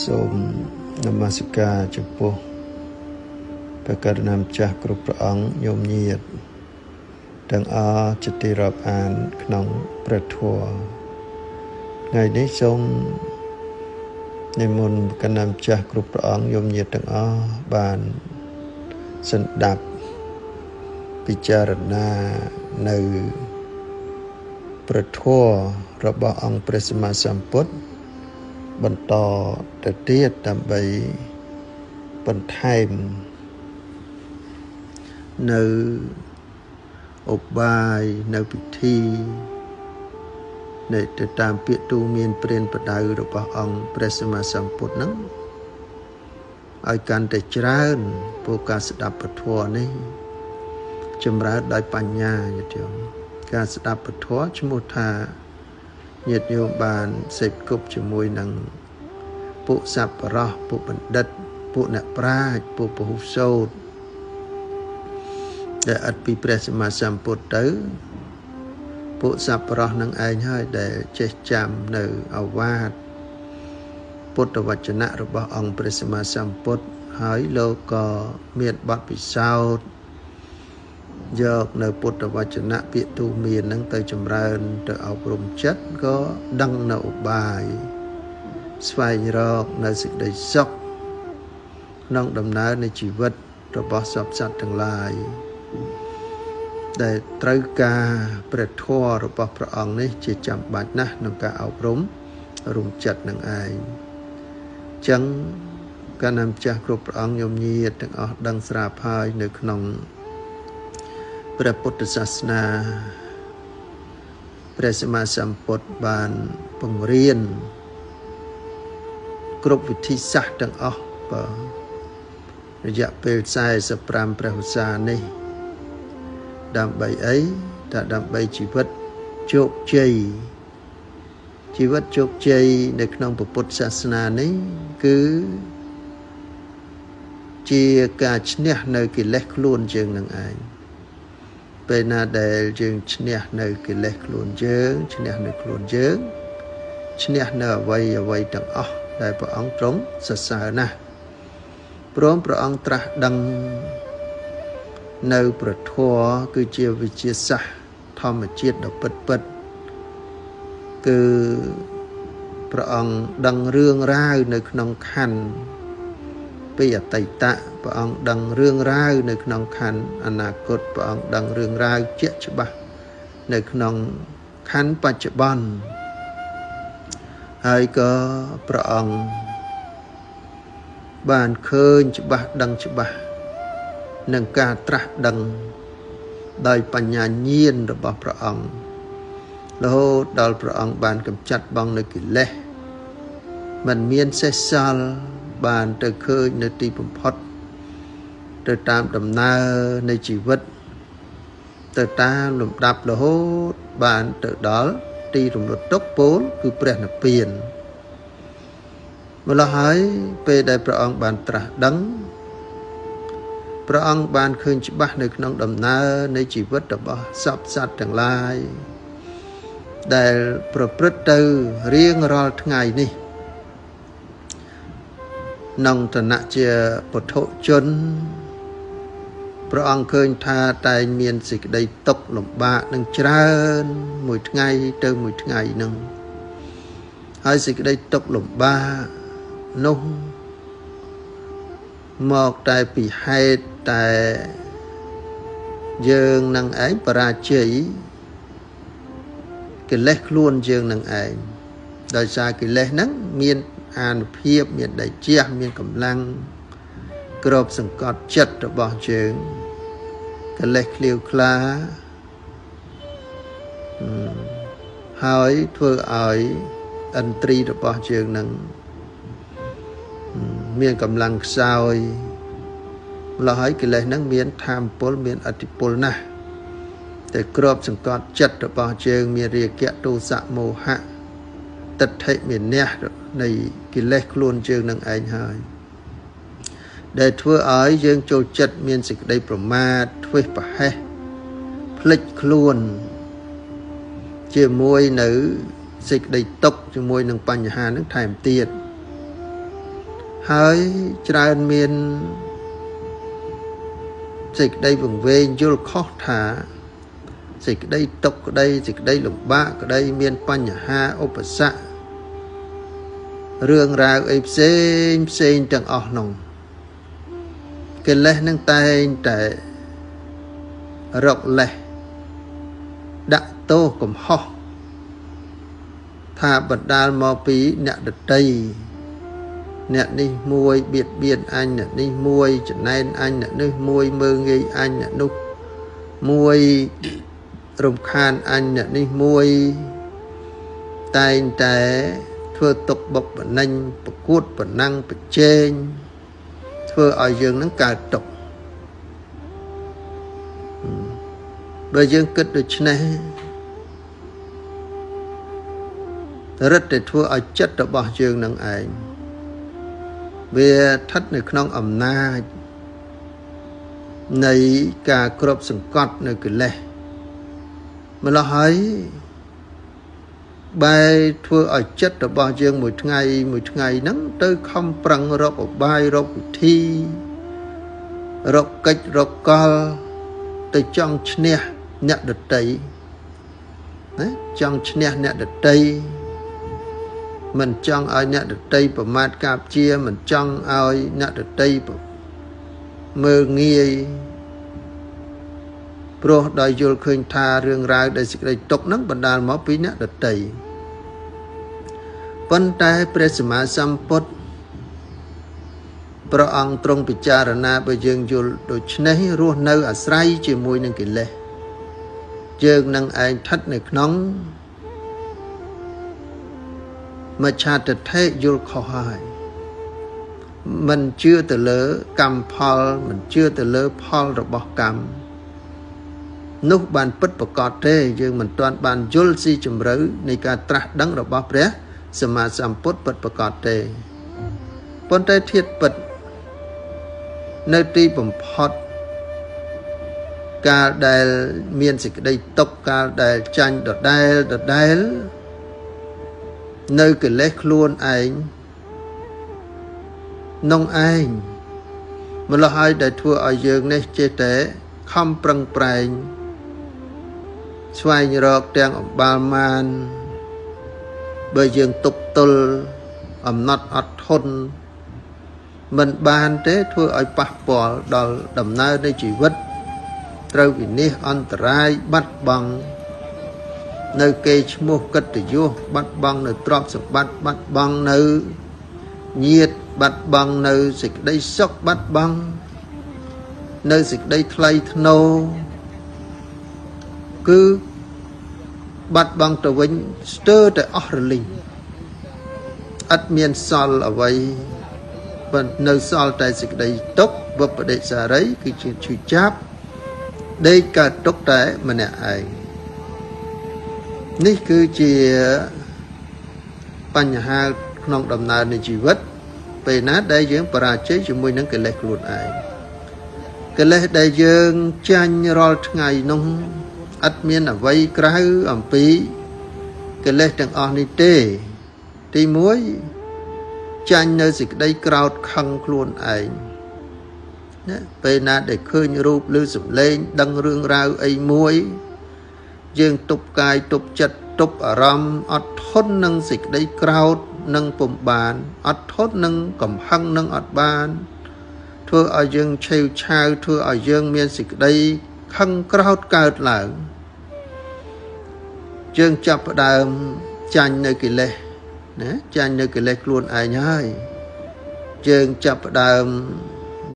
សូមនមស្ការចំពោះព្រះករុណាម្ចាស់គ្រប់ព្រះអង្គញោមញាតទាំងអស់ជាទីរាប់អានក្នុងព្រះធម៌ថ្ងៃនេះសូមនិមន្តព្រះករុណាម្ចាស់គ្រប់ព្រះអង្គញោមញាតទាំងអស់បានស្ដាប់ពិចារណានៅព្រះធម៌របស់អង្គព្រះសម្មាសម្ពុទ្ធបន្តទៅទៀតដើម្បីបន្ថែមនៅឧបាយនៅពិធីនៃទៅតាមពាក្យទូមានព្រានបដៅរបស់អង្គព្រះសម្មាសម្ពុទ្ធហ្នឹងឲ្យកាន់តែច្រើនព្រោះការស្ដាប់ពធនេះចម្រើនដោយបញ្ញាញាតិញោមការស្ដាប់ពធឈ្មោះថាញាតិញោមបានសេពគប់ជាមួយនឹងពួកសប្បុរសពួកបណ្ឌិតពួកអ្នកប្រាជ្ញពួកពហុសោតដែលអត់ពីព្រះសម្មាសម្ពុទ្ធទៅពួកសប្បុរសនឹងឯងហើយដែលចេះចាំនៅអវាទពុទ្ធវចនៈរបស់អង្គព្រះសម្មាសម្ពុទ្ធហើយលោកក៏មានបទពិសោធន៍យកនៅពុទ្ធវចនៈពាក្យទូមាននឹងទៅចម្រើនទៅអប់រំចិត្តក៏ដឹងនៅឧបាយស្វែងរកនៅសេចក្តីសុខក្នុងដំណើរនៃជីវិតរបស់សព្វសត្វទាំងឡាយដែលត្រូវការព្រះធម៌របស់ព្រះអង្គនេះជាចាំបាច់ណាស់ក្នុងការអប់រំរំចិត្តនឹងឯងចឹងកាលណាម្ចាស់គ្រប់ព្រះអង្គញោមញាតទាំងអស់ដឹងស្រាប់ហើយនៅក្នុងព្រះពុទ្ធសាសនាព្រះសម្មាសម្ពុទ្ធបានបង្រៀនគ្រប់វិធីសាស្ត្រទាំងអស់បាទរយៈពេល45ព្រះវស្សានេះដើម្បីអីតែដើម្បីជីវិតជោគជ័យជីវិតជោគជ័យនៅក្នុងពុទ្ធសាសនានេះគឺជាការឈ្នះនៅកិលេសខ្លួនយើងនឹងឯងពេលណាដែលយើងឈ្នះនៅកិលេសខ្លួនយើងឈ្នះនៅខ្លួនយើងឈ្នះនៅអ្វីអ្វីទាំងអស់ដែលព្រះអង្គទ្រង់សរសើរណាស់ព្រមព្រះអង្គត្រាស់ដឹងនៅព្រះធម៌គឺជាវិទ្យាសាស្ត្រធម្មជាតិដ៏ពិតពិតគឺព្រះអង្គដឹងរឿងរ៉ាវនៅក្នុងខណ្ឌពីអតីតព្រះអង្គដឹងរឿងរ៉ាវនៅក្នុងខណ្ឌអនាគតព្រះអង្គដឹងរឿងរ៉ាវជាក់ច្បាស់នៅក្នុងខណ្ឌបច្ចុប្បន្នហើយក៏ព្រះអង្គបានឃើញច្បាស់ដឹងច្បាស់នឹងការត្រាស់ដឹងដោយបញ្ញាញាណរបស់ព្រះអង្គរហូតដល់ព្រះអង្គបានកម្ចាត់បងនៅកិលេសមិនមានសេះសល់បានទៅឃើញនៅទីបំផុតទៅតាមដំណើរនៃជីវិតទៅតាមលំដាប់រហូតបានទៅដល់ទីរំលត់ទុក្ខពោលគឺព្រះនិព្វានម្ល៉េះហើយពេលដែលព្រះអង្គបានត្រាស់ដឹងព្រះអង្គបានឃើញច្បាស់នៅក្នុងដំណើរនៃជីវិតរបស់សព្វសត្វទាំងឡាយដែលប្រព្រឹត្តទៅរៀងរាល់ថ្ងៃនេះក្នុងឋានៈជាពុទ្ធជនព្រះអង្គឃើញថាតែងមានសេចក្តីទុក្ខលំបាកនឹងច្រើនមួយថ្ងៃទៅមួយថ្ងៃនឹងហើយសេចក្តីទុក្ខលំបាកនោះមកតែពីហេតុតែយើងនឹងឯងបរាជ័យកិលេសខ្លួនយើងនឹងឯងដោយសារកិលេសហ្នឹងមានអានុភាពមានដៃជះមានកម្លាំងគ្របសង្កត់ចិត្តរបស់យើងកិលេសឃ្លាវខ្លាហើយធ្វើឲ្យឥន្ទ្រីរបស់យើងនឹងមានកម្លាំងខ្សោយម្ល៉េះហើយកិលេសហ្នឹងមានធម៌ពលមានឥទ្ធិពលណាស់តែគ្របសង្កត់ចិត្តរបស់យើងមានរាគៈទោសៈមោហៈទិដ្ឋិមានះនៃកិលេសខ្លួនយើងនឹងឯងហើយដែលធ្វើឲ្យយើងចូលចិត្តមានសេចក្តីប្រមាទធ្វេសប្រហែសភ្លេចខ្លួនជាមួយនៅសេចក្តីទុក្ខជាមួយនឹងបញ្ហានឹងថែមទៀត ហើយច្រើនមានសេចក្តីវង្វេងយល់ខុសថាសេចក្តីទុក្ខក្តីសេចក្តីលំបាកក្តីមានបញ្ហាឧបសគ្គរឿងរ៉ាវអីផ្សេងផ្សេងទាំងអស់នោះកិលេសនឹងតែងតែរកលេសដាក់ទោសកំហុសថាបណ្ដាលមកពីអ្នកដតីអ្នកនេះមួយបៀតបៀនអញអ្នកនេះមួយចំណែនអញអ្នកនេះមួយមើងងាយអញអ្នកនោះមួយរំខានអញអ្នកនេះមួយតែងតែធ្វើទុកបុកម្នេញប្រកួតប្រណាំងប្រជែងធ្វើឲ្យយើងនឹងកើតទុក្ខបើយើងគិតដូច្នេះរឹតតែធ្វើឲ្យចិត្តរបស់យើងនឹងឯងវាស្ថិតនៅក្នុងអំណាចនៃការគ្របសង្កត់នៅកិលេសម្ល៉េះហើយបែរធ្វើឲ្យចិត្តរបស់យើងមួយថ្ងៃមួយថ្ងៃហ្នឹងទៅខំប្រឹងរកឧបាយរកវិធីរកកិច្ចរកកលទៅចង់ឈ្នះអ្នកដតីណាចង់ឈ្នះអ្នកដតីមិនចង់ឲ្យអ្នកដតីប្រមាថកាបជាមិនចង់ឲ្យអ្នកដតីមើលងាយព្រោះដោយយល់ឃើញថារឿងរ៉ាវដែលសេចក្តីទុក្ខហ្នឹងបណ្ដាលមកពីអ្នកដតីប៉ុន្តែព្រះសម្មាសម្ពុទ្ធព្រះអង្គទ្រង់ពិចារណាបើយើងយល់ដូច្នេះរស់នៅអាស្រ័យជាមួយនឹងកិលេសយើងនឹងឯងស្ថិតនៅក្នុងមច្ឆាទិដ្ឋិយល់ខុសហើយមិនជឿទៅលើកម្មផលមិនជឿទៅលើផលរបស់កម្មនោះបានពិតប្រកបទេយើងមិនទាន់បានយល់ស៊ីជម្រៅនៃការត្រាស់ដឹងរបស់ព្រះសម្មាសម្ពុទ្ធពិតប្រកបទេប៉ុន្តែធាតុពិតនៅទីបំផុតកាលដែលមានសេចក្តីទុក្ខកាលដែលចាញ់ដដែលដដែលនៅកិលេសខ្លួនឯងនងឯងម្ល៉េះហើយដែលធ្វើឲ្យយើងនេះចេះតែខំប្រឹងប្រែងស្វែងរកទាំងអំបាលមានបើយើងទប់ទល់អំណត់អត់ធន់មិនបានទេធ្វើឲ្យប៉ះពាល់ដល់ដំណើរនៃជីវិតត្រូវវិនិច្ឆ័យអន្តរាយបាត់បង់នៅគេឈ្មោះកិត្តិយសបាត់បង់នៅទ្រព្យសម្បត្តិបាត់បង់នៅញាតិបាត់បង់នៅសេចក្តីសុខបាត់បង់នៅសេចក្តីថ្លៃថ្នូរគឺបាត់បង់ទៅវិញស្ទើរតែអស់រលីងអត់មានសល់អ្វីប៉ុន្តែនៅសល់តែសេចក្តីទុក្ខវិបដិសារីគឺជាឈឺចាប់ដេកកើតទុក្ខតែម្នាក់ឯងនេះគឺជាបញ្ហាក្នុងដំណើរនៃជីវិតពេលណាដែលយើងបរាជ័យជាមួយនឹងកិលេសខ្លួនឯងកិលេសដែលយើងចាញ់រាល់ថ្ងៃនោះអត់មានអ្វីក្រៅអំពីកិលេសទាំងអស់នេះទេទី1ចាញ់នៅសេចក្តីក្រោធខឹងខ្លួនឯងណាពេលណាដែលឃើញរូបឬសម្លេងដឹងរឿងរ៉ាវអីមួយយើងទប់កាយទប់ចិត្តទប់អារម្មណ៍អត់ធន់នឹងសេចក្តីក្រោធនឹងពុំបានអត់ធន់នឹងកំហឹងនឹងអត់បានធ្វើឲ្យយើងឆេវឆាវធ្វើឲ្យយើងមានសេចក្តីខឹងក្រោធកើតឡើងយើងចាប់ផ្ដើមចាញ់នៅកិលេសណាចាញ់នៅកិលេសខ្លួនឯងហើយយើងចាប់ផ្ដើម